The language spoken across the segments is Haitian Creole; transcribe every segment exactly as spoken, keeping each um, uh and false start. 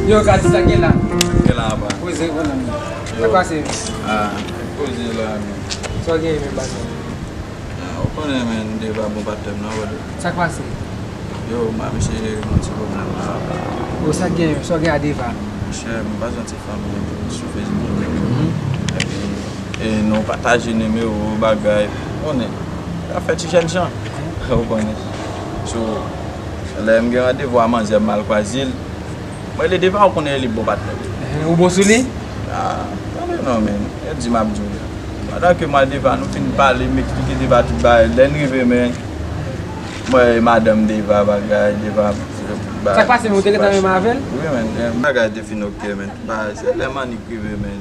Yo, Kazi, sa gen la? Gen la apa. Poze, bon, nan. Sa k pase? Ah, poze la, men. Sa w gen, men, baz? Ah, ou konnen, men, Deva bon patnè m nan, brother. Sa k pase? Yo, m a misye yon ti pwoblèm la. Yo, sa k gen, sa w gen a Deva? Monchè, m baz yon ti fanm sou Facebook. Mhm. Epi, e, nou pataje nimewo, bagay. Ou konnen, afè ti jèn jan. Ou konnen. So, lè m gen randevou a manzè, m al kwaze l. Mwen, le Deva, ou konnen li bon patnè. Ehe, ou bon sou li? Ah, tande non, men. Yo di m ap di w. Pandan ke mwen, Deva, nou fin pale, m eksplike Deva tout bagay. Lè n rive, men, mwen, e madanm Deva, bagay, Deva, bagay. Sa k pase, men, ou te gentan renmen avè l? Wi, men, bagay te fin oke, men. Bagay, se lè m annik rive, men.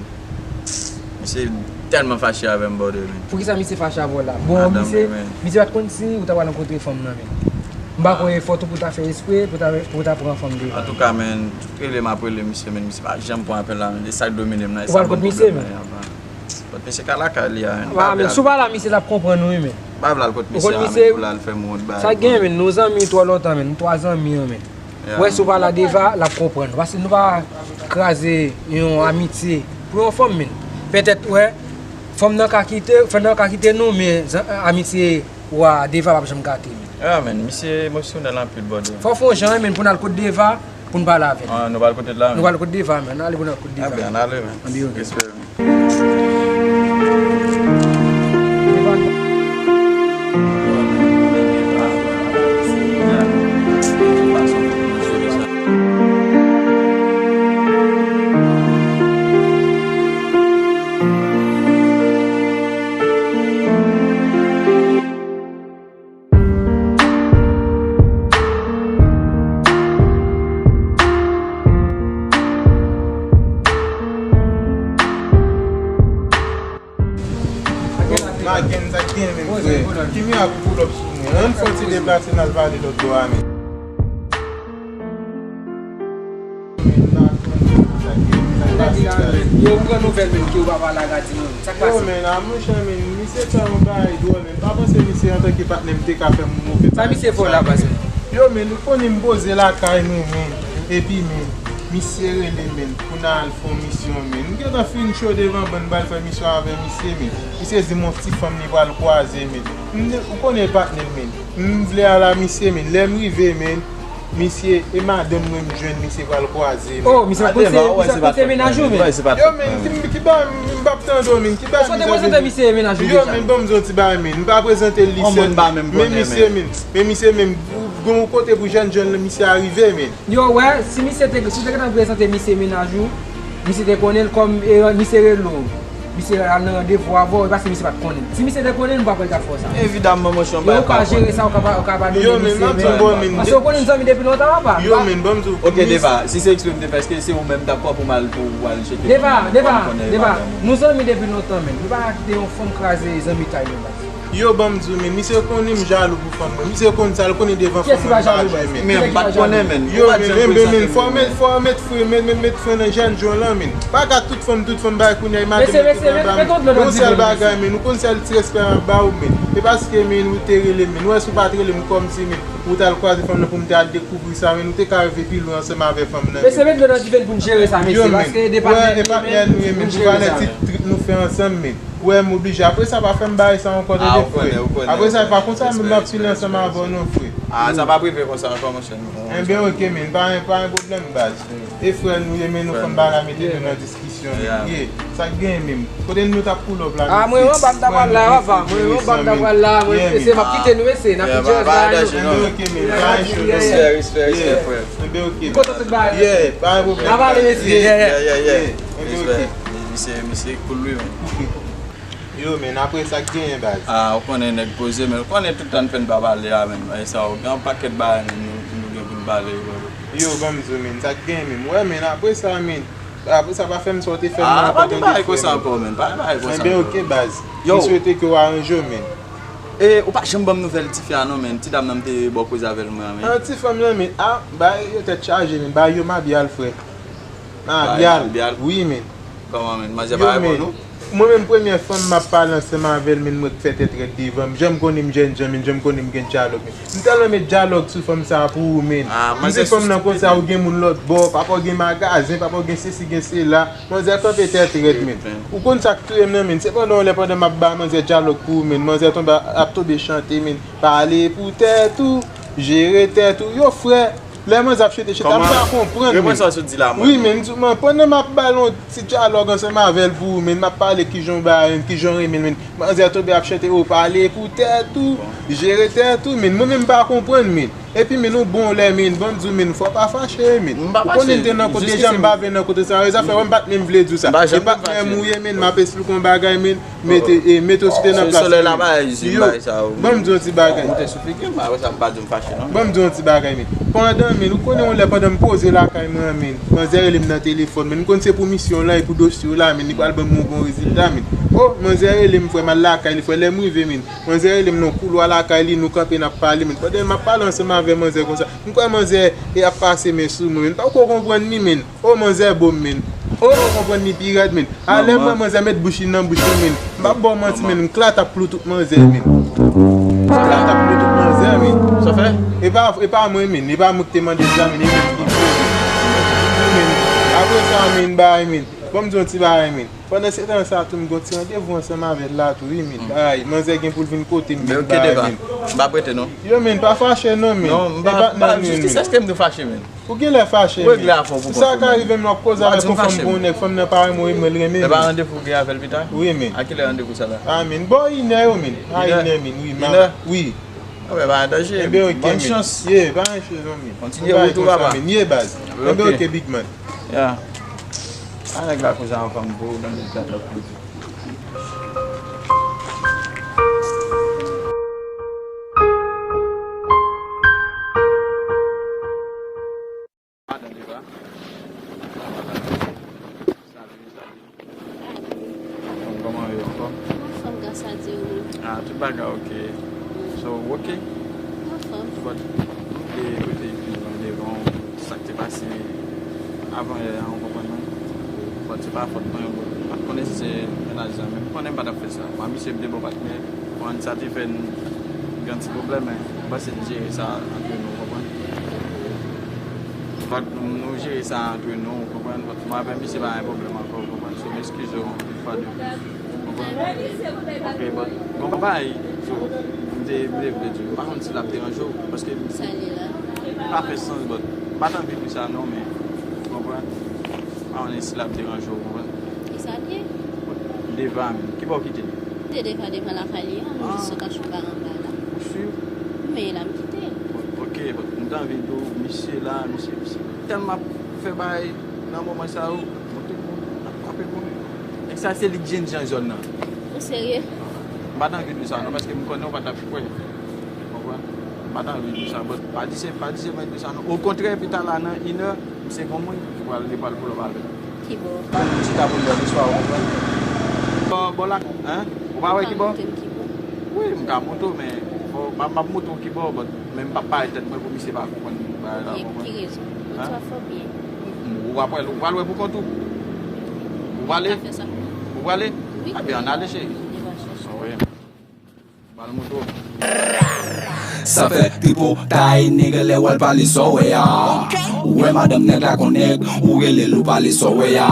Misye tèlman fache avè m, brother, men. Poukisa misye fache avè w la? Bon, misye, misye pa t konn si ou ta pral rankontre fanm nan, men. M pa kwè e fòt ou pou w ta fè espre, pou w ta, pou w ta pran fanm Deva. Antouka, men, tout rele m ap rele misye, men, misye pa janm pran apèl la, men. E sa k domine m nan, e sa ban m pwoblèm nan, men. Kot misye ka lakay li a, men. Ah, men, si w pa la, misye t ap konprann ou, wi, men. M pa vle al kot misye a, men, pou l al fè m wont bagay. Sa gen, men, nou zanmi twò lontan, men, nou twa zanmi an, men. Wè, si w pa la Deva, l ap konprann. Paske nou pa kraze yon amitye pou yon fanm, men. Petèt, wè, fanm nan ka kite, fanm nan ka kite nou, men zan-, amitye ou a Deva p ap janm gate, men. Ah, men, misye emosyonèl anpil, brother. Fò w fè yon jan, men, pou n al kot Deva, pou n pale avè l. Ah, nou pral kote l la, men. Nou pral kot Deva, men. Ann ale pou n al kot Deva. Ah, ben, ann ale, men. Ann ale, men. Respè, men. Magen, sa k gen menm, frè? Ki mirak ou pull up sou mwen? Ann fè yon ti deplase, n al pale lòt bò a, men. Yo, m pran nouvèl menm ke ou pa pale ak Adi non. Sa k pase? Yo, men, a monchè, men, misye fè yon bagay dwòl, men. M pa panse misye antanke patnè m te ka fè m move bagay konsa. Sa misye fè w la, pase? Yo, men, ou konnen m poze lakay mwen, men. Epi, men, misye rele, men, pou n al fè yon misyon, men. M gentan fin cho devan bann, m pral fè misyon avè misye, men. Misye di m yon ti fanm li pral kwaze, men. M, ou konnen patnè l, men. M vle al a misye, men. Lè m rive, men, misye, e madanm mwen m jwenn, misye pral kwaze, men. Oh, misye pa t konn se, misye pa t konn se mennaj ou, men. Yo, men, ki, ki ba, m p ap tande w, men. Ki ba misye mennaj ou deja? Yo, men, ban m di w yon ti bagay, men. M pa prezante l li sèl. Men misye, men. Men misye, men. Gon yon kote pou jèn, jèn misye a rive, men. Yo, wè, si misye te, si w te gentan prezante misye mennaj ou, misye te konnen l kòm, e, misye rele w. Misye al nan randevou avè w, e paske misye pa t konnen. Si misye te konnen, nou pa pral ta fè w sa. Evidamman, monchè, m pa konnen. Yo, ou ka jere sa, ou ka pa, ou ka padone misye, men. Paske ou konnen nou zanmi depi lontan, papa. Yo, men, ban m di w. Ok, Deva, si se eksprè m te fè, èske se ou menm m t ap pran pou m al, pou w al tcheke fanm nan? Deva, Deva, Deva, nou zanmi depi lontan, men. Nou pa kite yon fanm kraze zanmitay nou, baz. Yo, ban m di w, men, misye konnen m jalou pou fanm mwen. Misye konn sa, l konnen devan fanm mwen m pa jwe, men. Men m pa t konnen, men. Yo, men, men, men, fò w met, fò w met fre, met, met, met fre nan jènjan w lan, men. Pa ka tout fanm, tout fanm bay kounye a, e madanm mwen ki pral ba m yon sèl bagay, men. Ou konn sèl ti respè m ap ba w, men. E paske, men, ou te rele m, men. Ou wè si w pa t rele m kòmsi, men, ou t al kwaze fanm nan pou m te al dekouvri sa, men. Ou te ka rive pi lwen ansanm avè fanm nan, men. Mesye, met dlo nan diven pou n jere sa, mesye, paske de patnè nou ye, men, pou valè ti trip nou fè ansanm, men. Ou wè m oblije. Apre sa, pa fè m bagay sa ankò, tande, frè. Apre sa, pa konsa m ap fini ansanm avè w non, frè. Ah, sa p ap rive konsa ankò, monchè. Enben, ok, men, pa, pa gen pwoblèm, baz. E frè nou ye, men nou fè m bagay, mete nou nan diskisyon, men. Ye, sa k genyen menm? Kote nou t ap pull up la, mesye? Ah, mwen, mwen, m pa t ap pral la, papa. Mwen, mwen, m pa t ap pral la, mwen, mesye, m ap kite nou, mesye. N ap fè jazz la, nou. Enben, ok, men, pa gen cho, respè, respè, respè, frè. Enben, ok. M kontan tout bagay. Yeah, pa gen pwoblèm. N ap ale, mesye. Yeah, yeah, yeah. Enben, ok. Misye, misye cool, wi, men. Yo, men, apre sa k genyen, baz? Ah, ou konnen nèg poze, men ou konnen tout tan n fin pa pale a, men. E sa, ou gen yon pakèt bagay, men, nou, nou gen pou n pale, bro. Yo, ban m di w, men, sa k genyen, men. Wè, men, apre sa, men. Apre sa, pa fè m sa w te fè m nan, pa gen bagay konsa ankò, men. Pa gen bagay konsa ankò. Enben, ok, baz. Yo. M swete ke w aranje w, men. E, ou pa janm ban m nouvèl tifi a, non, men. Ti dam nan m te bò koze avè l, mwen, men. Ah, ti fanm nan, men. Ah, bagay yo tèt chaje, men. Bagay yo mabyal, frè. Mabyal. Wi, men. Kòman, men? Manzè pa reponn ou? Mwen menm premyè fanm m ap pale ansanm avè l, men mwen k fè tèt rèd devan m. Jan m konnen m jènjan, men jan m konnen m gen dyalòg, men. M tèlman met dyalòg sou fanm sa a pou ou, men. M di fanm nan konsa, ou gen moun lòt bò, papa w gen magazen, papa w gen sesi, gen sela. Manzè kanpe tèt rèd, men. Ou konn sa k touye m nan, men. Se pandan yon lè pandan m ap ba manzè dyalòg pou ou, men. Manzè tonbe ap tonbe chante, men. Pale pou tèt ou, jere tèt ou. Yo, frè, lè manzè ap chante, chante, m pa konprann, men. Wi, men, m di, men, pandan m ap ba l yon ti dyalòg ansanm avè l pou ou, men, m ap pale kijan w ba, men, kijan w renmen l, men. Manzè tonbe ap chante, o pale pou tèt ou, jere tèt ou, men. Mwen menm m pa konprann, men. Epi, men, yon bon lè, men, ban m di w, men, fò w pa fache, men. Ou konnen m te nan kote deja, m pa vle nan kote sa yo. Zafè, wè, m pa t menm vle di w sa. E patnè m ou ye, men, m ap esplike w yon bagay, men. Mete, e, mete w sou te nan plas mwen. Yo, ban m di yon ti bagay. Ban m di yon ti bagay, men. Pandan, men, ou konnen yon lè pandan m poze lakay mwen an, men, manzè rele m nan telefòn, men, m konn se pou misyon lan e pou dosye w la, men, li pral ban m yon bon rezilta, men. O, manzè rele m, frè, m al lakay li, frè, lè m rive, men, manzè rele m nan koulwa lakay li, nou kanpe, n ap pale, men. Pandan m ap pale ansanm avè manzè konsa, m kwè manzè e ap pase men sou mwen, men. M pa ko konprann li, men. O, manzè bo m, men. O, ou konprann li pi rèd, men. A lè m wè manzè met bouch li nan bouch mwen, men. M p ap ba w manti, men. M klate ap klou tout manzè, men. M klate ap klou tout manzè, men. Sa fè? E pa, e pa mwen, men. E pa mwen ki te mande l la, men. E men ki di, men. Apre sa, men, bagay, men. Ban m di yon ti bagay, men. Pandan se tan sa tou, m gon ti randevou ansanm avè l la tou, wi, men. Bagay, manzè gen pou l vin kote m, men, bagay, men. M p ap rete, non. Yo, men, pa fache, non, men. Non, m pa, m pa, jis ki sèch ke m tou fache, men. Ou genlè fache, men. Ou regle afè w pou kont ou, men. Sa ka rive, men, w ap koze avèk yon fanm pou yon nèg, fanm nan pa renmen w, men l renmen, men. E pa randevou w gen avè l pita? Wi, men. A kilè randevou sa la? A, men, bò inè yo, men. A inè, men, wi, wi. Enben, ok, men. Bòn chans. Ye, pa gen chans, non, men. Kontinye wout ou, papa. Ye, baz. Enben, ok, big man. Ya. A nèg la koze avèk fanm pou ou, nan nèg la t ap koze. Madan Deva. Salut, salut. Kòman w ye, anfòm? Anfòm, gras a Dye, wi. Ah, tout bagay ok. So, ou ok? Anfòm. But, m vle pote yon opinyon devan w, sa k te pase avan yè a, ou konprann mwen? But, se pa fòt mwen, but, m pa t konnen si se mennaj lan, men m konnen m pa t ap fè sa. Mwen, misye m te bon patnè, konprann, sa te fè n gen ti pwoblèm, men m panse n jere sa antre nou, ou konprann? But nou jere sa antre nou, ou konprann? But mwen avè misye pa gen pwoblèm ankò, ou konprann? So, m eskize w yon fwa de plis, ou konprann? Ok, but gon bagay, so, m te, m te vle di w, m pa konn si l ap deranje w, paske sa li la pa fè sans, but m pa t anvi di sa non, men, ou konprann? M pa konnen si l ap deranje w, ou konprann? Kisa l ye? Deva, men. Ki bò w kite l? Te Deva devan lakay li a, men jis sou kachou ba anba la. Ou si? Men la m kite. Ok, but m t anvi di w, misye la, misye, misye tèlman ap fè bagay nan moman sa yo, monte moun, ap frape moun. Nèg sa se li k jennjan zòn nan. Ou serye? M pa t anvi di w sa non, paske m konnen w pa t ap kwè. Konprann? M pa t anvi di w sa, but pa di se, pa di se mwen di w sa non. Okontrè, pita la nan inè, misye gon moun ki pral, li pral pull up avè l. Ki bò? Ann chita pou lè, bonsoir, ou konprann? Bò, bò la, hein? Ou pa wè ki bò? Ou ka montre m ki bò? Wi, m ka montre w, men fò, m ap, m ap montre w ki bò, but, men m p ap parèt tèt mwen pou misye pa konprann bagay la, ou konprann? Ki rezon? Bonsoir, fò byen. Ou ap wè l, ou pral wè pou kont ou. Ou prale? Ou prale? Wi. Ebyen, ann ale, cheri. Ann ale chèche. Pral montre w. Sa fè tripotay, nèg, lè w al pale sa w wè a. Ou wè madanm nèg la gon nèg, ou rele l, ou pale sa w wè a.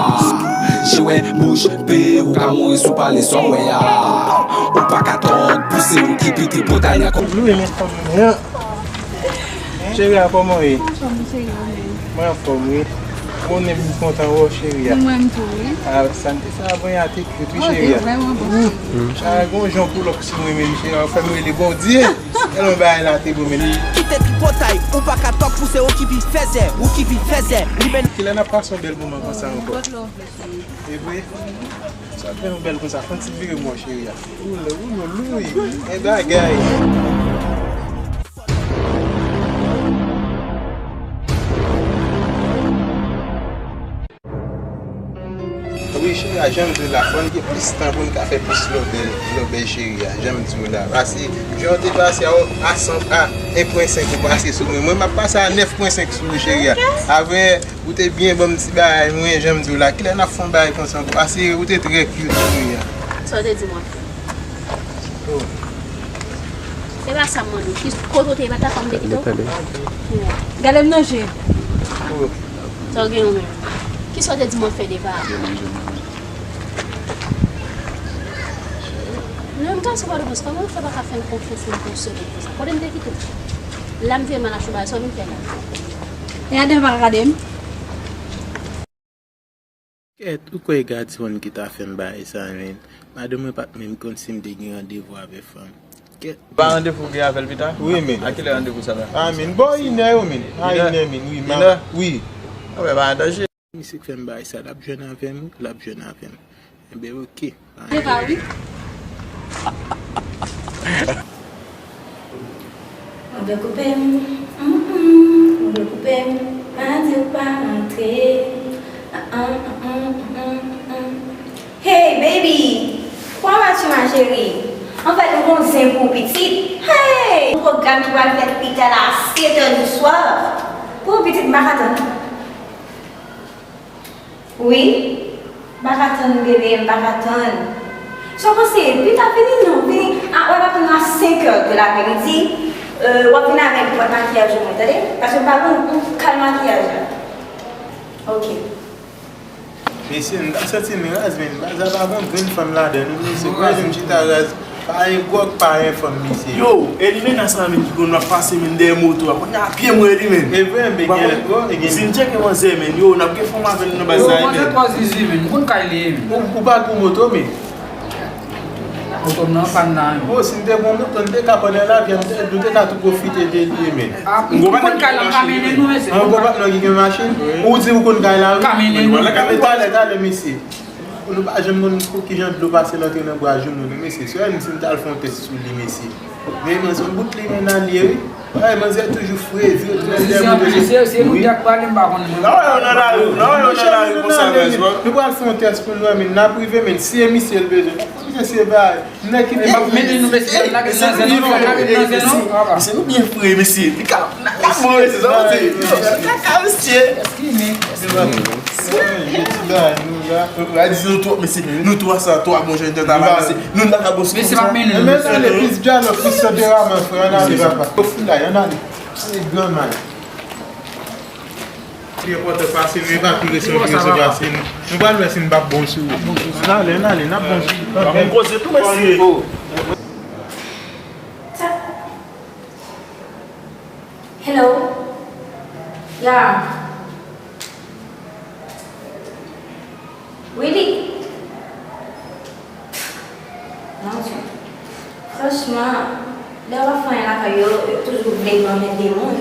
Jewè bouch pe, ou ka mouri si w pale sa w wè a. Ou pa ka tòg, pouse ou ki pi tripotay nan kò. Louis, men fanm nan. Cheri a, kòman w ye? Anfòm, cheri, ou menm? Mwen anfòm, wi. Konnen m kontan wè w, cheri a. Mwen menm tou, wi. Ah, sante sa a bon, a te kwit, wi, cheri a. Oh, li vrèman bon, cheri. Ah, gon jan w pull up sou mwen menm, cheri a, w fè m rele Bondye. Tèlman bagay la te bon, men. Kite tripotay, ou pa ka tòk pou se ou ki pi fèzè, ou ki pi fèzè. Li men. Kilè n ap pase yon bèl moman konsa ankò? Nenpòt lè w vle, cheri. E vre? Sa fè yon bèl konsa, fè yon ti vire mò, cheri a. Oulala, oulala, e bagay. Wi, cheri, Jan m di w la, fò n gen plis tan pou n ka fè plis lòbèy, lòbèy cheri a. Jan m di w la, pase jan w te pase a, a san, a en pwen senk ou pase sou mwen. Mwen, m ap pase a nèf pwen senk sou ou, cheri a. Avè, ou te byen ban m ti bagay mwen, jan m di w la. Kilè n ap fè yon bagay konsa ankò? Pase ou te trè cute, cheri a. Sa w te di m w ap fè? Oh. Se pa sa m mande w. Ki kote w te ye, pa ta fè m te kite w? Gade m nan je. Oh. Sa w gen yon menm? Kisa w te di m w ap fè devan? Menm gason Pòtoprens, kòman w fè pa ka fè m konfyans menm pou yon segonn konsa? Kote m te kite w? La m vye mal achouba, sa w vin fè la? E adan pa ka gade m? Kèt, ou kwè e gason ki ta fè m bagay sa, men? Madanm mwen pa t menm konn si m te gen randevou avè fanm. Kèt. Pa randevou gen avè l pita? Wi, men. A kilè randevou sa la? A, men, bò inè yo, men. A inè, men, wi, ma-, wi. Anben, pa an danje. Misye k fè m bagay sa, l ap jwenn avè m, wi, l ap jwenn avè m. Enben, oke. Se pa wi. Ou vle koupe m, mm, mm, ou vle koupe m, pa di w pa rantre. Ah, ah, mm, mm, mm, mm. Hey, baby! Comment vas-tu, ma chérie? Anfèt, ou gon zen pou pitit. Hey! Yon pwogram ki pral fèt pita la a sèt è di swa. Pou pitit, m pa ka tann. Wi. M pa ka tann, bebe, m pa ka tann. Sa w panse? Pita vini non, vini. A, w ap tann a senk è de lapremidi. Euh, w ap vin avèk bwat makiyaj ou mwen, tande? Paske m pa gon yon kal makiyaj la. Ok. Mesye, m ta santi m raz, men baza pa gon grenn fanm ladan nou, mesye. Kote m chita raz? Pa gen gwòg, pa gen fanm, mesye. Yo, Elimena sa menm ki konn ap pase menm dèyè moto a. Kounye a pye mwen Elimena. E vre, men gen lòt bò, e gen. Si n tcheke manzè menm, yo, n ap gen fanm avè l nan baz la, Elimena. Yo, manzè twò zizi menm, m konn kay li ye menm. Ou, ou pa gon moto, men. Moto m nan, pa n nan. Bon, si n te gon moto, n te ka pandan lavyan, n te, nou te ka tou pwofite de li, men. Ah, m konn kay la, m ka mennen nou, mesye. An, gon patnè ki gen machin? Ou di ou konn kay la, wi. M ka mennen nou. Talè, talè, mesye. Nou pa janm konn pou kijan dlo pase l antre nan bwa joumou nou, mesye. Sè m, si m t al fè yon tès sou li, mesye. Men, men, se yon bout limena li ye, wi. Ay, manzè toujou fre, vye, toujou dèyè moto. Se, se nou dèk pale, m pa konn mwen. Nan wè yo nan lari, nan wè yo nan lari konsa, men. Nou pral fè yon tès pou nou wè, men, n ap rive, men, si e misye l bezwen. Misye se bay. Nèg ki... E, mete nou, mesye, lage nan zen non, lage nan zen non. Mesye, nou byen fre, mesye. Li ka, n ap bon, mesye, sa w di? Kaka, mesye. Eski men? Mesye, nou la. Ou a di nou twa, mesye, nou twa sa, twa bon jan de travay, mesye. Nou n pa ka bòs konsa. Mesye, pa mennen nou, mesye. Plis dyalòg, plis tanperaman, frè, ann ale, papa. Yo fout la, ann ale. Ale, granmay. Pi enpòtan pase nou, e pa pi rese nou, pi rese pase nou. Nou pral wè si n p ap bon sou ou. Ann ale, ann ale, n ap bon sou ou. Ban m koze tou, mesye. Hello? Yeah. Really? Mon Dieu. Franchman, lè w ap fè anyen lakay yo, yo toujou vle anmède moun.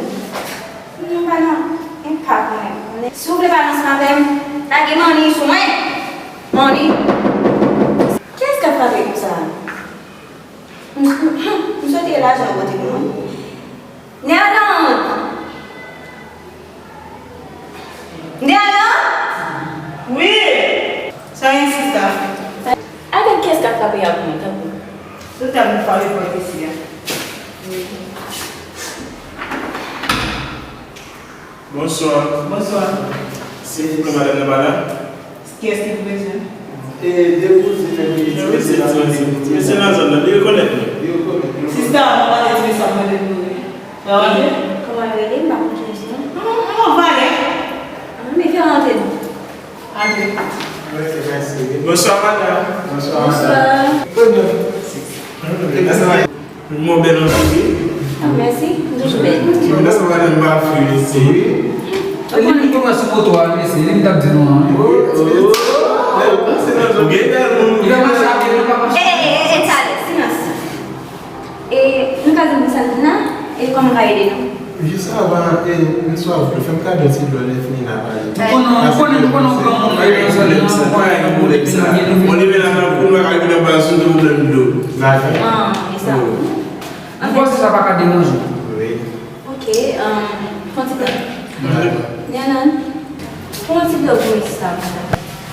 Nou pa nan enpak mwen. Si w vle pa ansanm avè m, lage manniy sou mwen. Manniy. Kiyès k ap frape konsa? M, m, m swete lajan w pote pou mwen. Nèland! Nèland! Wi! Sa gen, sista? Avèk kiyès k ap frape a pou mwen, tanpri? Sista, nou frape pòt isi a. Bonswa. Bonswa. Silvouplè, madanm nan pa la? Kiyès ki pou bezwen? E, de kouzin mwen ki di mesye nan zòn nan. Mesye nan zòn nan, li rekonèt mwen. Li rekonèt mwen. Sista, mwen pa te di mesye ap mande pou nou. Sa va byen? Kòman yo rele? M pa konn kiyès non. Yon, yon valè. An, men fè rantre non. Antre. Mèsi, mèsi. Bonswa, madanm. Bonswa, madanm. Bonswa. Bonswa. Mwen bèl anpil, wi. Ah, mèsi. M toujou bèl. Mwen sa madanm pa fri, mesye. Li menm kòman sou moto a, mesye. Li menm t ap di nou an, wi. Oh, oh. Ou gen bèl moun. Li pa mache avè nou, pa mache. Eh, eh, eh, eh, talè, silans. E nou ka di m pou sa n vin la? E kòman n ka ede nou? Jis avan, e, m swa vle fè m kado ti dlo lè fini n a pale. Nou konnen, nou konnen, nou konnen w granmoun, nou konnen w granmoun, epi nou gen nou. Mwen leve la nan kou, mwen ka rive nan baz ou, gen pwoblèm dlo. Lajan? Ah, e sa. Ou panse sa pa ka deranje? Wi. Ok, um, pran ti tan. Dakò. Nèland, pran ti dlo pou mwen sista, madam.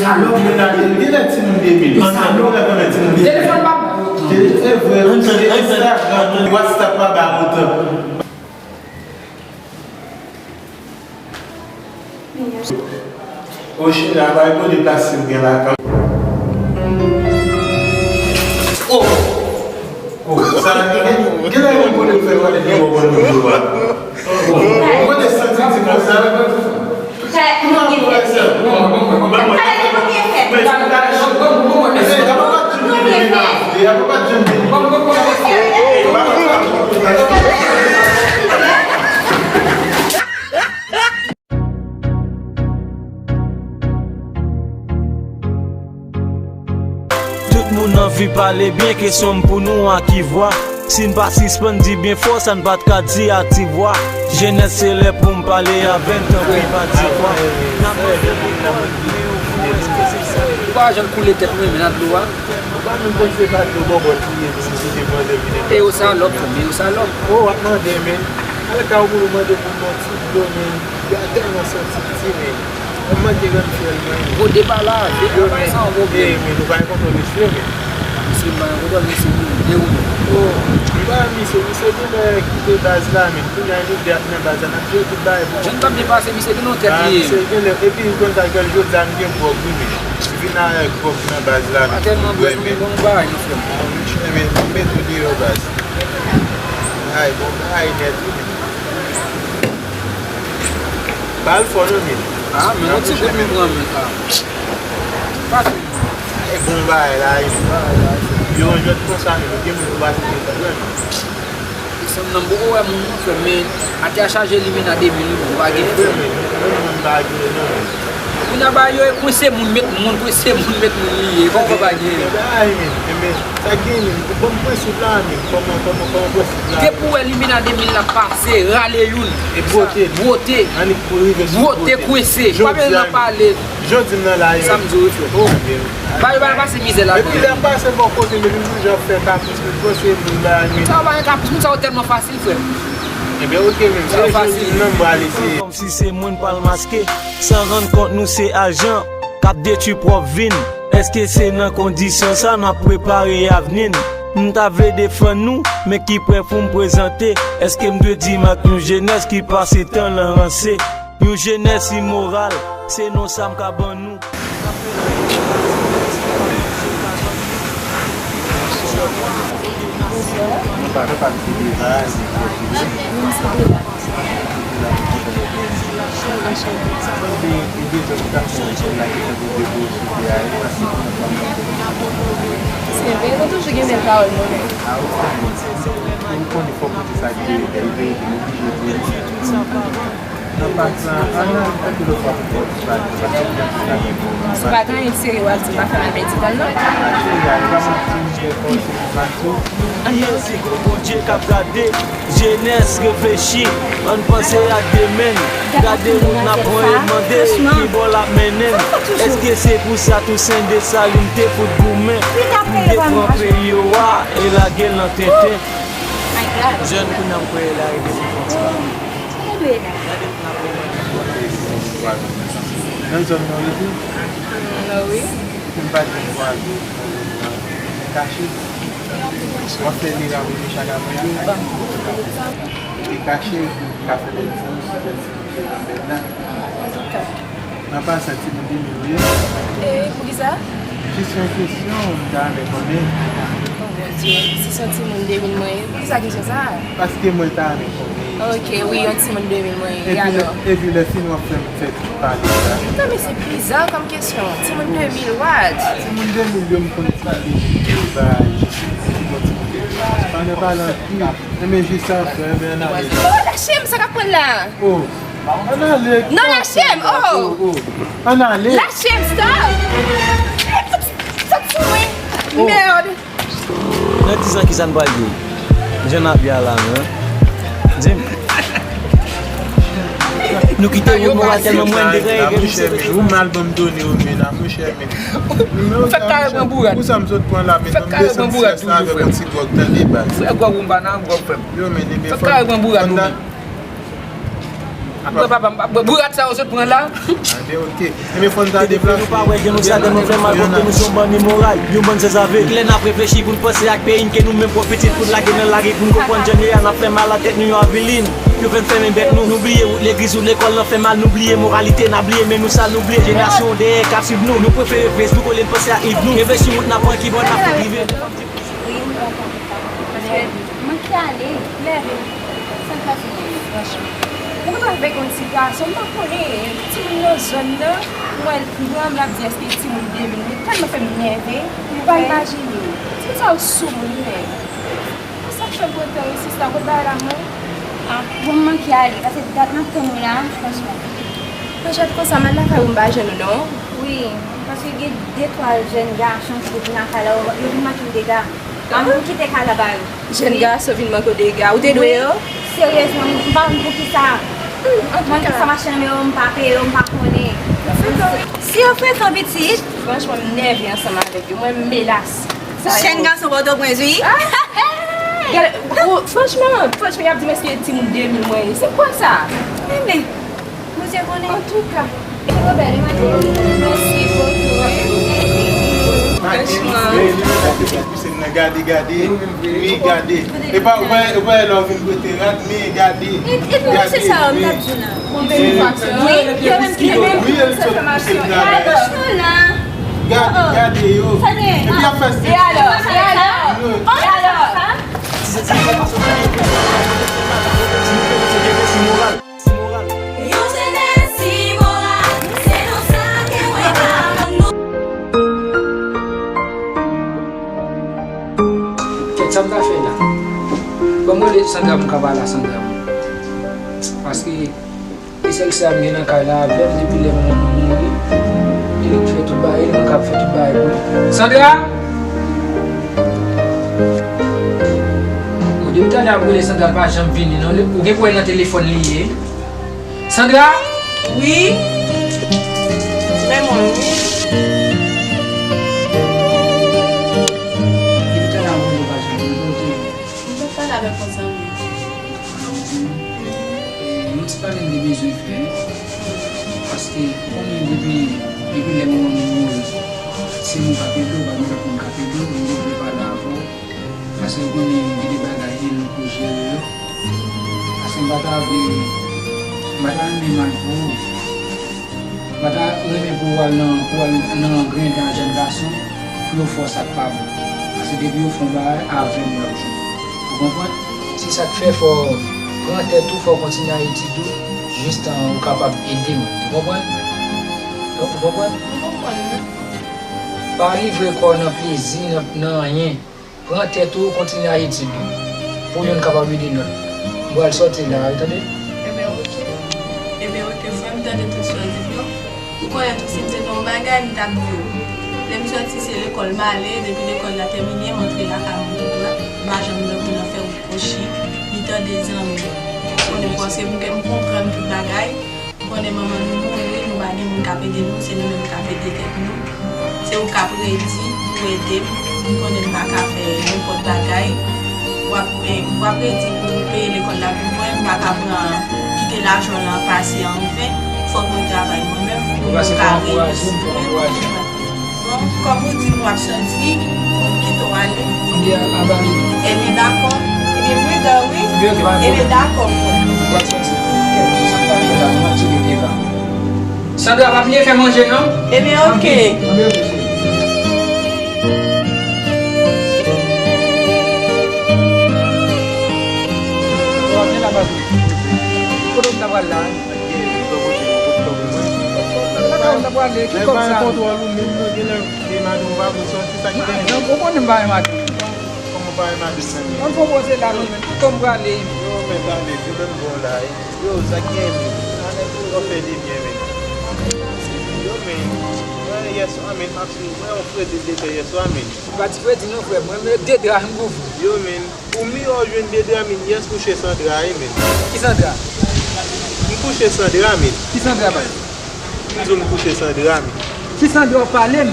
salòp. Gen lè timoun de mil. Gen lè konnen timoun de mil. Telefòn pa bon. E vre, Instagram, WhatsApp pa ba otan. Oche, la bay kote plastik gen la. Oh! Oh, sa gen, gen lè yon kote fè wale gen yon bon moun yo a. Oh, kote santi ti konsa. Kòman pou fè sa? Bon, bon, bon, bon, bon, bon. Tout moun anvi pale byen, kesyon m pou nou a ki vwa? Si n pa sispann di byen fò sa n pa t ka di a ti vwa. Jenès se lè pou m pale avè n, tanpri pa di kwa. N ap mande pou kòd, men yo fou, èske se sa? Ou pa wè jan l koule tèt mwen, men nan dlo a. Ou pa menm konn se pa dlo bòbòt li ye, pou nou kite manzè vin. E yo salòp, frè m, e yo salòp. Oh, w ap mande, men. Alè ka ou pou nou mande pou nou ti dlo, men. Yo tèlman santi ti, men. Mwen manke grann fyèl mwen. Gwo deba la, deba sa yon pwoblèm. Men nou pa gen kontwòl mesye, men. Mesye, m pa gen kontwòl mesye, men. E ou menm? Oh, m pa misye, misye gen lè kite baz la, men. Kounye a, nou de ap nan baz la, n ap jere tout bagay pou. Jan n t ap depase, misye gen yon tèt li ye. Misye gen lè, epi, konn sa, jodi a, m gen gwòg, wi, men. M vin avèk gwòg nan baz la, men. Pa tèlman bwè, men bon bagay, non, frè m. Bon, men, m met ou deyò, baz. Ay, bon bagay nèt, wi, men. Ba l fò non, men. Ah, men yon ti gout nou pran, men. Ah. Fasil. E bon bagay la, e. Yo, yon jwèt konsa, men, gen moun yo pa sou konsa, men. Desanm nan, m poko wè moun non, frè m, men atè a chaje limena de mil, wi, ou pa gen frè m. Menm moun pa gen non, men. Kounye a ba yo e kwense moun, met moun, kwense moun, met moun li ye. Kòman pa gen? Bagay, men, men, sa gen, men, ban m prensip la, men, kòman, kòman, kòman prensip la? Depi w wè limena de mil la pase, rale youn. E bwote. Bwote. Annik pou rive sou bwote. Bwote, kwense. Pa bezwen nan pale. Jodi m nan la, sa m di w, wi, frè. Oh, men. Ba yo pa pase mizè la. Epi lè ap pase bò kote m, epi m toujou ap fè kapris, men kwense moun ba, men. Sa yo pa gen kapris, moun sa yo tèlman fasil, frè m. Ebyen, oke, men. Sa yo fasil. Jodi m nan, m pral eseye. Kòmsi se mwen pral maske, san rann kont nou se ajan k ap detwi pwòp vi n. Èske se nan kondisyon sa n ap prepare avni n? M ta vle defann nou, men ki prèv pou m prezante? Èske m dwe di m ak yon jenès ki pase tan lan ranse? Yon jenès imoral, se non sa m ka ban nou. Se vre, nou toujou gen bèl pawòl nou menm. Nan pas la, an nan fè tou lòt fwa pou fè ti bagay, paske m gen ti bagay pou mwen. Se pa gen anyen serye w ap di m pa fè mal medikal non. Cheri, ale pa manti, m gen kòse pou mache. Ki anti gwo Bondye k ap gade, jenès reflechi, ann panse ak demen n. Gade wout n ap pran e mande ki bò l ap mennen n. Èske se pou sa Tousen Desalin te fout goumen pou te pran peyi yo a e lage l nan tenten? Jèn kounye a m kwè l arive pou fè yon ti bagay. Gade pou n ap remande pou l. Nan zòn nan wi tou? Non, wi. Pou m pa di vwazen nan zòn nan kache. W ap fè li raple chak apre a. Li kache, li ka fè bèl ti, bèl ti bèl la. Antouka. Nan pasan, timoun de mil wi. E, poukisa? Jis yon kesyon, m ta renmen konnen. Oh, Bondye, si se yon timoun de mil mwen ye, poukisa kesyon sa a? Paske mwen ta renmen konnen. Ok, wi, yon timoun de mil mwen ye, e alò? Epi lè fin w ap fè m fè tout pale sa. Non, men se bizarre comme question. Timoun de mil, what? Timoun de mil yo, m konn sa de mil yo, ba, jis yon timoun de mil. Pa nan pale anpil. Enben, jis sa, frè, enben, ann ale. Oh, lâchez-moi, sa k ap pran la? Oh, ann ale. Non, lâchez-moi, oh. Oh, oh. Ann ale. Lâchez-moi, stop. Sot sou mwen. Oh. Merde. Nan diz an, kisa n pral di? Jan n ap ye a la, men. Di m. Nou kite wout moral tèlman mwen te kreye ke misye. Ou mal ban m done yo, men la, monchè, men. Fèk kare pran bourad. Pou sa m sot pran la, men, fèk kare pran bourad toujou, frè m. Yon ti gwòg, tande, baz. Frè, gwòg ou m pa nan gwòg, frè m. Yo, men, fèk kare pran bourad ou, men. Frè papa m pa bwè bourad sa yo sot pran la. Anben, ok. Enben, fò n ta deplase. Nou pa wè, gen nou sa tèlman fè mal, kòm ke nou se yon bann imoral, yon bann sanzave. Kilè n ap reflechi pou n panse ak peyi n, ke nou menm pwòp pitit pou n lage nan lari, pou n konprann jan n ye a, n ap fè mal a tèt nou, yo avilin. Yo fè n fèmen bèk nou, nou bliye wout legliz, wout lekòl nan fè mal, nou bliye moralite, n ap bliye men nou sal, nou bliye jenerasyon dèyè k ap swiv nou. Nou prefere Facebook olye n panse ak liv nou. Reflechi wout n ap pran, ki bò n ap fout rive. Wi, m kontan. Paske m manke ale. Leve. Sa k pase? Franchman. Mwen kontan avèk yon ti gason, m pa konnen, timoun nan zòn nan, m wè l gran, m ap di èske timoun de mil, li tèlman fè m nève, ou pa imajine. Timoun sa yo sou moun, wi, men. Sa k fè m pran tan isi, sa, kot bagay la, mwen? Ah, bon, m manke ale, paske dat m ap tann ou la, franchman. Mwen jèt konsa, m al lakay ou, m pa jwenn ou, non. Wi, paske gen de twa jèn gason ki te vin lakay la, yo vin manke m dega. An nou kite kay la ba yo. Jèn gason vin manke w dega. Ou te dwe yo? Seryezman, m pa konn poukisa. Mwen ki sa machin nan men yo, m pa peye yo, m pa konnen. Si yo frekan pitit. Franchman, m nève ansanm avèk yo. Mwen, m melas. Jèn gason Pòtoprens, wi. Gade, franchman, franchman, y ap di m èske timoun de mil mwen ye. Se kwa sa? Enben, Bondye konnen. Antouka. Mèsi bokou. Franchman. Gade, gade. Wi, gade. E pa, ou pa, ou pa lè w vin pote rad, men gade. E, e pou misye sa yo, m t ap di w la. Wi, yo menm ki te menm ki pote enfòmasyon. E alò, la. Gade, gade yo. Epi y ap fè sèks. E alò, e alò, e alò. Yon jenès imoral, se nan sa ke mwen ka. Kèt, sa m ka fè la? Ban m rele Sandra pou m ka pale a Sandra. Paske e sèl sè a m gen nan kay la avè m depi lè manman m mouri. E li k fè tout bagay, e li menm k ap fè tout bagay pou li. Sandra! Ou depi talè ap rele Sandra, l pa janm vini non. Ou gen pou wè nan telefòn li ye. Sandra? Wi. Men mwen, wi. Depi talè ap rele, ou pa janm vini. Kote w ye? M t ap pale avèk yon zanmi. E, yon ti pale m te bezwen fè. Paske, ou konnen depi, depi lè manman m mouri, se mwen k ap ede w, pa gen lòt moun k ap ede w, m te vle pale avè w. Paske ou konnen gen de bagay e nou pou jere yo. Paske m pa ta vle, m pa ta renmen mal pou ou. M pa ta renmen pou w al nan, pou w al nan grenn ak jèn gason, pou yo fè w sa k pa bon. Paske depi yo fè yon bagay, avè m y ap jwe. Ou konprann? Se sa k fè fò w pran tèt ou, fò w kontinye ak etid ou, jistan ou kapab ede m. Ou konprann? Ou konprann? M konprann, wi. Pa livre kò w nan plezi, nan, nan anyen. Pran tèt ou, kontinye ak etid ou. Pou youn kapab ede lòt. M pral sòti la, wi, tande? Ebyen, oke. Ebyen, oke, frè m, tande tout sa w di m yo. Ou konnen tou, si m te gen yon bagay, m t ap di w. Lè m sòti, se lekòl m ale, depi lekòl la tèmine, m antre lakay mwen tou dwat. M pa janm dòmi nan fè wout kwochi, ni tande zanmi. Ou konnen, paske m, m konprann tout bagay. Ou konnen manman nou mouri, nou pa gen moun k ap ede nou, se nou menm k ap ede tèt nou. Se ou k ap redi pou ede m. M konnen m pa ka fè nenpòt bagay. W ap, eh, w ap redi pou peye lekòl la pou mwen, m pa ka pran, kite lajan w lan pase anven. Fòk mwen travay mwen menm pou mwen ka redi. Bon, kòm ou di m w ap sòti, m kite w Ebyen, dakò. Ebyen, pridan, wi. Ebyen, dakò, frè. Sandra pa bliye fè manje, non? Ebyen, oke. Kote w ta pral la? Kote w ta pral, ki kòb sa? Ou konnen m pa renmen madanm. Kòman w pa renmen madanm nan, men? Ann fè yon poze la, non, men. Kote m prale? Yo, men, tande, se menm bon la, wi. Yo, sa k gen, men? Sa nèg yo fè de byen, men. Yo, men, mwen, yèswa, men, m ap sou, mwen, yon fredi de tè yèswa, men. M pa di fredi, non, frè. Mwen, men, de dra, m kouvri. Yo, men, pou m, yo jwenn de dra, men, yès kouche san dra, wi, men. Ki san dra? M kouche san dra, men. Ki san dra, bay? M di w m kouche san dra, men. Ki san dra w pale m?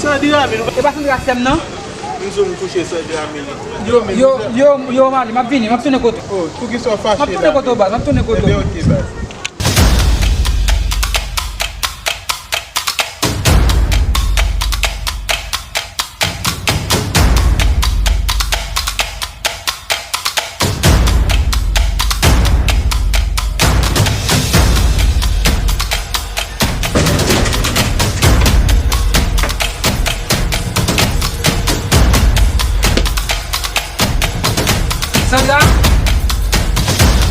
San dra, men. E pa san dra sè m, non? M di w m kouche san dra, men. Yo, men, yo, yo, yo, m ale, m ap vini, m ap tounen kote w. Oh, poukisa w fache la? M ap tounen kote w, baz, m ap tounen kote w. Ebyen, oke, baz. Sandra?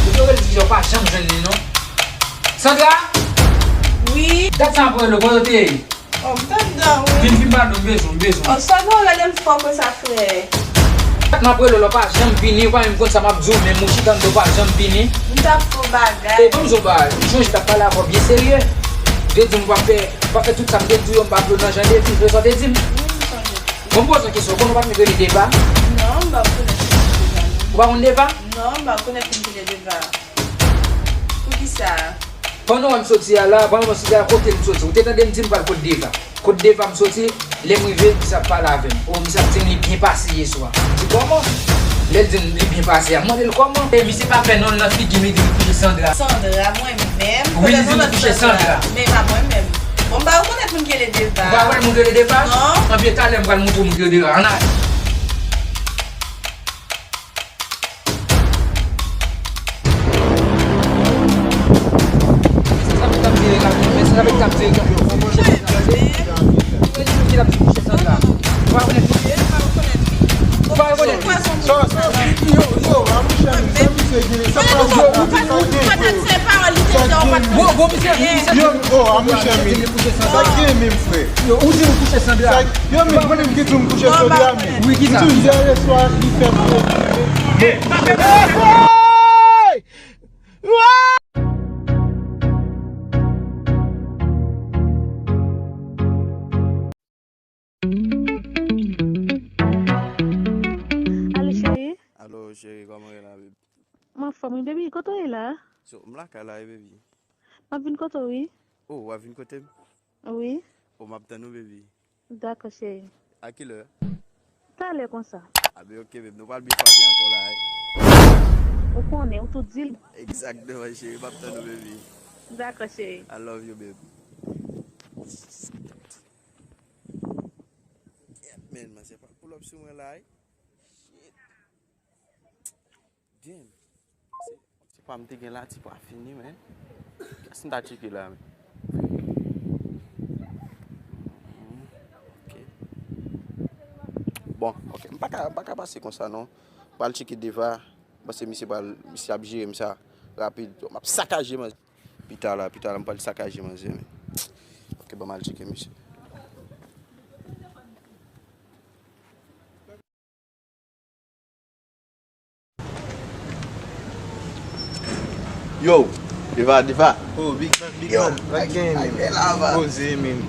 Ou te rele Divizyon, pa janm jwenn li, non. Sandra? Wi. Dat sa m ap rele w, kote w te ye? Oh, m t anndan, wi. Vin, vin ba nou, m bezwen w, m bezwen w. Oh, sa gen w rele m fò konsa, frè? M ap rele w la, w pa janm vini, ou pa menm konn sa m ap di w, menm ou chita anndan, w pa janm vini. M t ap fè w bagay. E, ban m di w bagay, m sonje m t ap pale avè w byen serye. M te di w m p ap fè, m p ap fè tout sa m te di w yo, m p ap vle w nan jan de di, vle sa w te di m. Wi, m sonje. Bon, m poze w kesyon, ou konnen w pa t met rele Deva? Non, m pa rekonèt moun ki rele Deva, non. Ou pa konn Deva? Non, m pa rekonèt moun ki rele Deva. Poukisa? Pandan w wè m soti a la, pandan w soti a, kote m soti? Ou te tande m di m pral kot Deva. Kot Deva m soti, lè m rive, misye ap pale avè m. O, misye ap di m li byen pase yèswa. M di kòman? Lè l di m li byen pase a, m mande l kòman? E misye pa fè non l nan figi m, li di li kouche Sandra. Sandra, mwen menm? Wi, li di li kouche Sandra. Men pa mwen menm. Bon, m pa rekonèt moun ki rele Deva. Ou pa rekonèt moun ki rele Deva? Non. Anben, talè m pral montre w moun ki rele Deva. Ann ale. Yo, oh, a monchè, men. Sa k gen menm, frè? Yo, ou di m kouche Sandra. Sa k, yo, men, mwen menm ki di w m kouche Sandra, men. Wi, ki sa? M di w yè, yèswa, li fè m. Alo, cheri. Alo, cheri, kòman w ye la, baby? M anfòm, wi, baby. Kote w ye la? So, m lakay la, wi, baby. M ap vin kote w, wi. Oh, w ap vin kote m? Wi. Oh, m ap tann ou, baby. Dakò, cheri. A kilè? Talè konsa. A ben, oke, baby. Nou pral byen frape ankò la, wi. Ou konnen, ou tou di l. Egzakteman, cheri. M ap tann ou, baby. Dakò, cheri. I love you, baby. Yeah, man, manzè pa pull up sou mwen la, wi. Shit. Damn. Se, se pa m te gen la, ti pa fini, man. Kiyès m ta tcheke la, man? Ok. Bon, ok. M pa ka, m pa ka pase konsa, non. M pral tcheke Deva. Paske misye pral, misye ap jere m sa rapid. M ap sakaje manzè. Pita la, pita la, m pral sakaje manzè, man. Ok, ban m al tcheke misye. Yo, Deva, Deva. Oh, big man, big man. Sa k gen, men? Poze, men.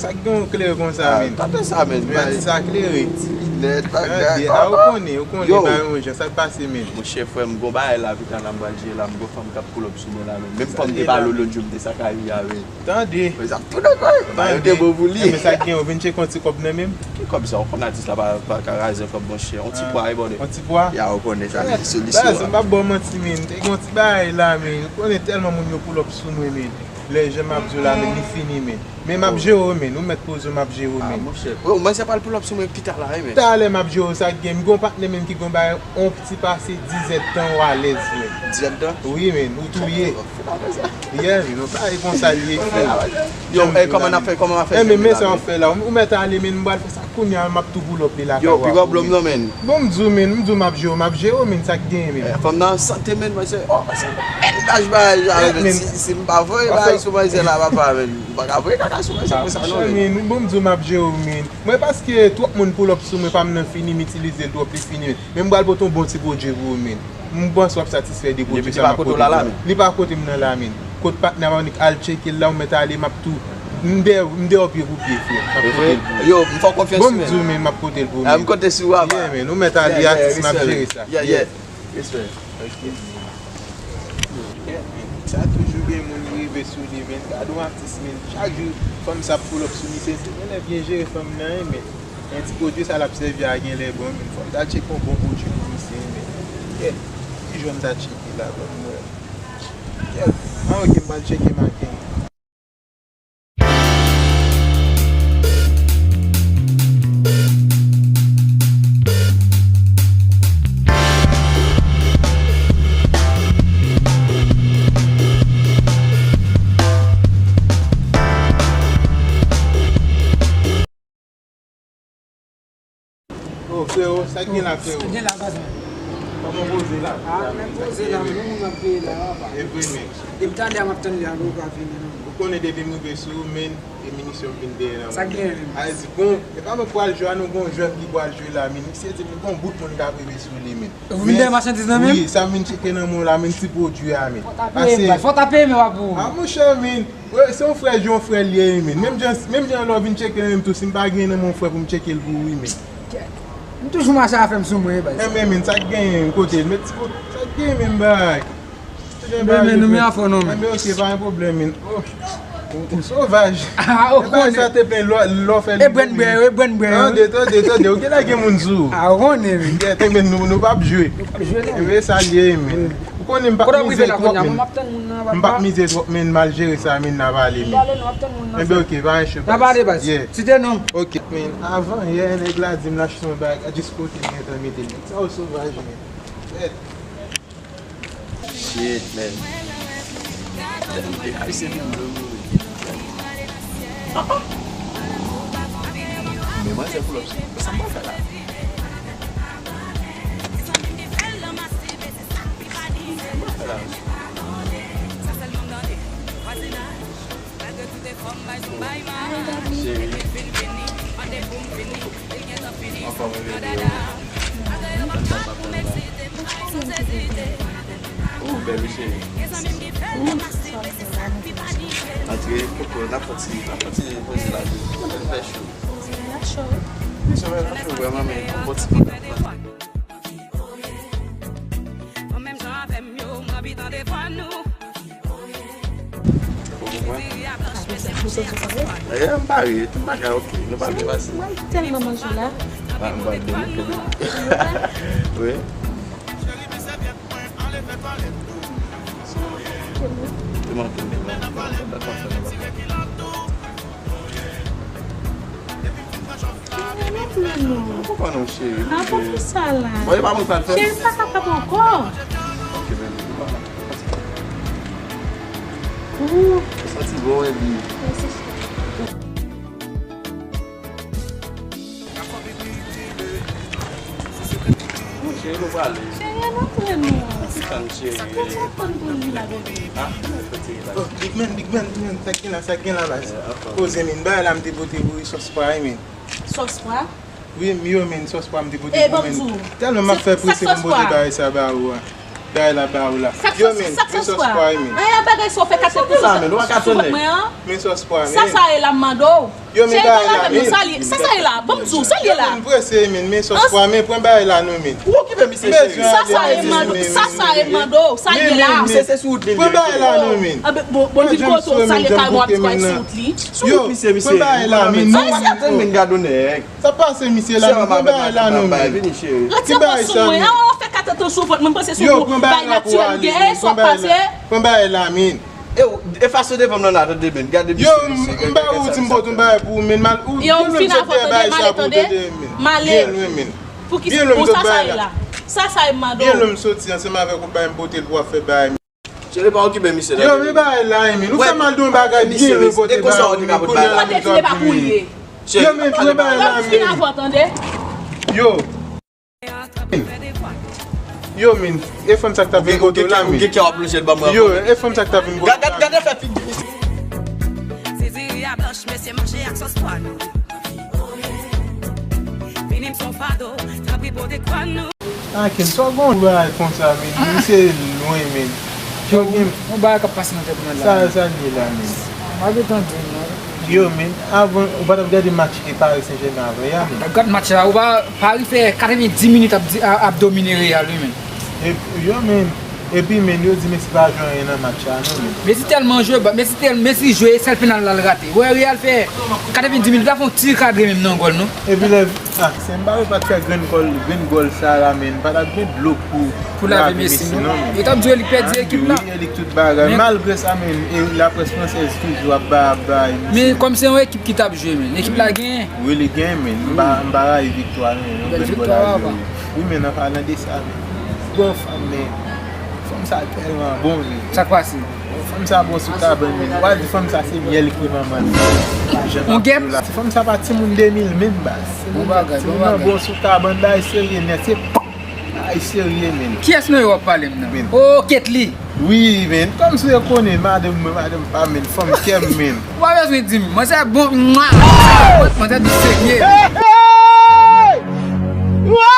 Sa k gen w klere konsa, men? Tande sa, men. Men, sa klere. Ti linèt, bagay. A, ou konnen, ou konnen, pa yon jan, sa k pase, men? Monchè, frè m, gon bagay la, pita la, m pral jere la, m gon fanm k ap pull up sou mwen la, men. Menm fanm te pale w lòt jou, m te sakaje avè l. Tande. Mwen ap tounen kòy. Ba yo de bon pou li. Men sa k gen, ou vin tcheke yon ti kòb nan men m? Ki kòb sa? Ou konn atis la pa, pa ka razè kòb, monchè. Yon ti pwa, e bòdè. Yon ti pwa? Ya, ou konnen sa, men se solisyon. Baz, m p ap ba w manti, men. Te gen yon ti bagay la, men. Ou konnen tèlman moun yo pull up sou mwen, men. Lè jan m ap di w la, men, li fini, men. Men m ap jere w, Men, ou mèt poze w, m ap jere w, men. Monchè, bro, mwen se pral pull up sou mwen pita la, wi, men. Talè m ap jere w, sa k gen. M gen yon patnè, men, ki gen yon bagay, yon ti pase diz èdtan, ou alèz, men. Diz èdtan? Wi, men, ou touye. Yeah, men, nou pa e konsa l ye, frè. Yo, eh, kòman n ap fè, kòman n ap fè? Eh, men, men sa w ap fè la, ou mèt ale, men, m pral fè sa kounye a, m ap tou pull up li lakay ou. Yo, piga blòm nan, men. Bon, m di w, men, m di w m ap jere w, m ap jere w, men, sa k gen, men. Eh, fanm nan sante, men, mwen se, oh, mwen se, eh, laj bagay, men, si, si m pa voye bagay sou mwen se la, papa, men. M pa ka voye kaka sou mwen se konsa, non, men. Bon, m di w m ap jere w, men. Mwen, paske twòp moun pull up sou mwen, pa m nan fini, m itilize l twòp, li fini, men. Men m pral pote yon bon ti pwodui pou ou, men. M panse w ap satisfè de pwodui sa m ap pote pou ou. Li pa kote m nan la, men. Kot patnè a, m annik al tcheke l la, ou mèt ale, m ap tou. M dèyè, m dèyè w pye pou pye, frè. M ap pote l pou ou. Yo, m fè w konfyans, men. Bon, m di w, men, m ap pote l pou ou, men. M konte sou ou, apa. Yeah, men, ou mèt ale, atis, m ap jere sa. Yeah, yeah. Respè. Ok. Sa toujou gen moun rive sou li, men. Gade yon atis, men. Chak jou, fanm sa ap pull up sou misye. Se genlè byen jere fanm nan, men. Men ti pwodui sa l ap sèvi a genlè bon, men. Fò m ta tcheke yon bon pwodui pou misye, men. Yeah. Ki jan m ta tcheke la, ban m wè. Yeah. Ah, ok, m pral tcheke maken. Oh, freo, sa k gen la, freo? Sa k gen la, baz mwen? Kòman poze la? Ah, men poze la, men nou moun ap veye la, apa. E vre, men. Depi talè a m ap tann li a, nou pa vini, non. Ou konnen depi m rive sou ou, men, e minisyon m vin dèyè la. Sa k gen, men? A di, bon, e pa mwen k pral jwe a, nou gon jèn ki pral jwe la, men. Misye di, men, gon bout moun k ap rive sou li, men. Ou vin dèyè machandiz nan, men? Wi, sa m vin tcheke nan men w la, men, ti pwodui a, men. Fò w ta peye, baz. Fò w ta peye, men w ap pou. Ah, monchè, men. Wi, se yon frè, yon frè l ye, men. Menm jan, menm jan lè w vin tcheke nan men m tou, si m pa gen nan men yon frè pou m tcheke l pou ou, wi, men. M toujou mache afè m sou mwen, baz. Enben, men, sa k genyen, kote l? Met ti kote, sa k genyen, men, bay? Enben, men, nou men afè w non, men. Enben, ok, pa gen pwoblèm, men. Oh, ou, ou sovaj. Ah, ou konnen. E bagay sa te plen lò, lò fè li. E bwè n bwè, e bwè n bwè. Tande, tande, tande, ou genlè gen moun sou ou. Ah, ou konnen, men. Enben, nou, nou p ap jwe. Nou p ap jwe, non. Enben, sa l ye, men. Ou konnen m p ap mize twòp, men. M p ap mize twòp, men, m al jere sa, men, n a pale, men. Enben, ok, pa gen chè, baz. N a pale, baz. Yeah. Site non. Ok, men, avan yè, nèg la di m l achte yon bagay, jis kote m gentan mete l. Sa yo sovaj, men. Shit, man. Tèlman te kay se vin dlo nou. Men mwen se pull up. Sa m pral fè la? Sa m pral fè la? Cheri. Anfòm, wi, baby, yo. Ou bèl, wi, cheri. Antre, koko, n ap fè ti, n ap fè ti poze la tou. Fè cho. Fè cho, wi, n ap fè vrèman, men yon bon ti moman. Ou konprann? Eh, m pare, tout bagay ok, nou pral byen pase. Mwen tèlman manje la. Ah, m pral byen, ok. Wi. Te manke m, te manke m. Cheri, mwen konprann ou, cheri. Ah, bon, ki sa la? Bon, e pa mwen k pral fè. Cheri, m pa kapab ankò. Ok, baby. Ooh. Ou santi bon, baby. Mèsi, cheri. Cheri, nou prale. Cheri, ann antre non. Tann, cheri. Sa k ap tann pou li la, bebe? Ah, fè ti relax. Oh, big man, big man, big man. Sa k gen la, sa k gen la, baz? Eh, anfòm. Poze, men. Bagay la, m te pote pou ou, sòs pwa, men. Sòs pwa? Wi, m yo, men, sòs pwa, m te pote pou ou, men. Tèlman m ap fè prese pou m pote bagay sa ba ou a. Bagay la ba ou la. Yo, men, men sòs pwa, men. An, bagay sa w fè kate pou sou vant mwen an. Men sòs pwa, men. Sa sa ye la, m mande w? Yo, men bagay la, men. Sa sa ye la? Ban m di w, sa l ye la? M prese, men, men sòs pwa, men pran bagay la non, men. Ou okipe misye, cheri. Sa sa ye, m mande w? Sa sa ye, m mande w? Sa l ye la? Misye se sou wout li, cheri. Pran bagay la non, men. Bon, bon, vin kote w, sa l ye kay mwen ap di kay sou wout li. Sou wout misye, misye. Pran bagay la, men. Sa w pa ka tann, men, gad onè. Sa pase misye la, men, pran bagay la non, men. Vini, cheri. Retire kò sou mwen. An, w fè kate sou vant mwen, m panse se pou bagay natirèl m gen. Sa w ap pase? Pran bagay la, men. E w, efase devan m nan la, tande, men. Gade misye, mesye. Yo, m ba ou di m pote yon bagay pou ou, men. Mal, ou, yo, m fin avè w, tande, m ale, tande. M ale. Byen lwen, men. Pou ki, byen lwen, pou sa sa ye la? Sa sa ye, m mande w? Byen lwen m soti ansanm avèk ou, bay m pote l pou w ap fè bagay. Cheri, pa okipe misye, tande. Yo, men bagay la, men. Ou fè mal de yon bagay, byen lwen pote bagay, men. Kounye a la, m ap di, men. Yo, men, men bagay la, men. Yo. Yo, men, e fanm sa k ta vin kote w la, men. Ou gen kè w ap lonje l ban mwen ankò. Yo, e fanm sa k ta vin kote w la. Gad, gad, gad efè figi misye. Sezi a blanch, mesye, manje ak sòs pwa nou. Vini m son fado, tanpri pote kwa nou. Ah, Ken, sa w gen yon bagay konsa, men. Misye lwen, men. Yo, gen yon bagay k ap pase nan tèt mwen la. Sa, sa l ye la, men. M ap tande, non. Yo, men, avan, ou pa t ap gade match Paris Saint-Germain avè a, men. Gad match la, ou pa, Paris fè katrevenndis minit ap di, a-, ap domine Real, wi, men. E, yo, men, epi, men, yo di Messi pa jwe anyen nan match la, non, men. Messi tèlman jwe, ba, Messi tèl-, Messi jwe, sèl penal la l rate. Wè, Real fè katrevenndis minit, la fè yon ti kadre menm nan gòl, non. Epi lè, ah, se m pa wè pa t fè grenn gòl, grenn gòl sa la, men, pa t ap gen dlo pou, pou lave Messi, non, men. Yo t ap di Elik pèdi ekip la. Wi, Elik tout bagay. Malgre sa, men, e laprès fransèz toujou ap ba, ap bay Messi. Men kòm se yon ekip ki t ap jwe, men, ekip la genyen. Wi, li genyen, men. M pa, m pa rayi viktwa, men. Yon grenn gòl a jwe. Wi, men, an palan de sa, men. Bon, fanm, men. Fanm sa tèlman bon, men. Sa k pase? Fanm sa bon sou kabann, men. W a di fanm sa se myèl ki manman l. Yon gèp? Fanm sa pa timoun de mil menm, baz. Bon bagay, bon bagay. Timoun nan bon sou kabann, bagay serye nèt. Se bagay serye, men. Kiyès nan yo w ap pale m nan? Men. Oh, Ketly. Wi, men. Kòmsi w konnen, madanm mwen, madanm pa, men. Fanm kè m, men. Ou pa bezwen di m. Mwen se bon. Mwa. Mwen se di serye. Hey, hey! Woy!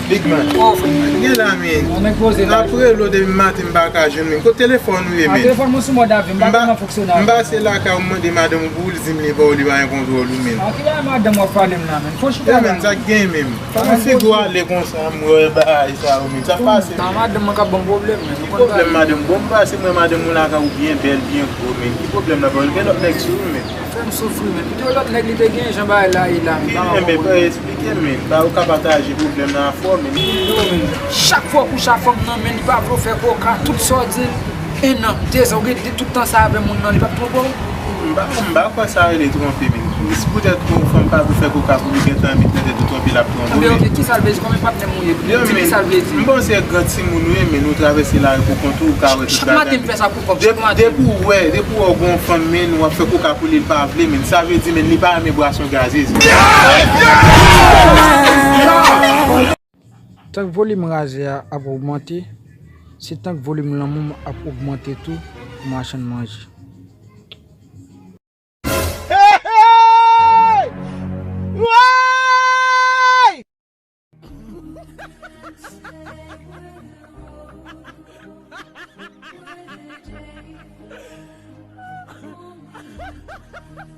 Big man. Oh, frè. Gen la, men. N ap rele w depi maten, m pa ka jwenn, men. Kote telefòn ou ye, men? Telefòn mwen sou mòd avyon, m pa tèlman fonksyonab. M pase lakay ou, m mande madanm ou pou li di m li ba w, li pa gen kontwòl ou, men. A ki bagay madanm w ap pale m la, men? Fò chita la. Yo, men, sa k gen, men. Kòman figi w ale konsa, m wè bagay sa yo, men. Sa pase? A, madanm mwen k ap ban m pwoblèm, men. Ki pwoblèm madanm? Bon, m pase mwen madanm ou lakay ou byen bèl, byen gwo, men. Ki pwoblèm nan, bon, gen lòt nèg sou ou, men. Fè m soufri, men. Pito lòt nèg li te gen, jan bagay la ye la, men. Ki pa gen pwoblèm? Esplike m, men. Ba ou ka pataje pwoblèm nan avè w, men. Yo, men. Chak fwa w kouche ak fanm nan, men, li pa vle w fè koka, tout sa w di l, en an, de zan, ou gen tout tan sa avè moun nan, li p ap twonpe w? M pa, m pa kwè sa rele twonpe, men. Si poutèt yon fanm pa vle fè koka pou li gentan met nan tèt ou twonpe, l ap twonpe w, men. Ebyen, ok, ki sa l vle di? Kòman patnè m ou ye? Di m ki sa l vle di. M panse gran timoun ou ye, men, ou travèse lari pou kont ou, ou ka wè tout bagay, men. Chak maten m fè sa pou kòb, chak maten. Depi w wè, depi w wè yon fanm, men, w ap fè koka pou li, li pa vle, men, sa vle di, men, li pa renmen bwason gazez, men. Tank volim razè a ap ogmante, se tank volim lanmou m ap ogmante tou, machann manje. Hey, hey! Woy!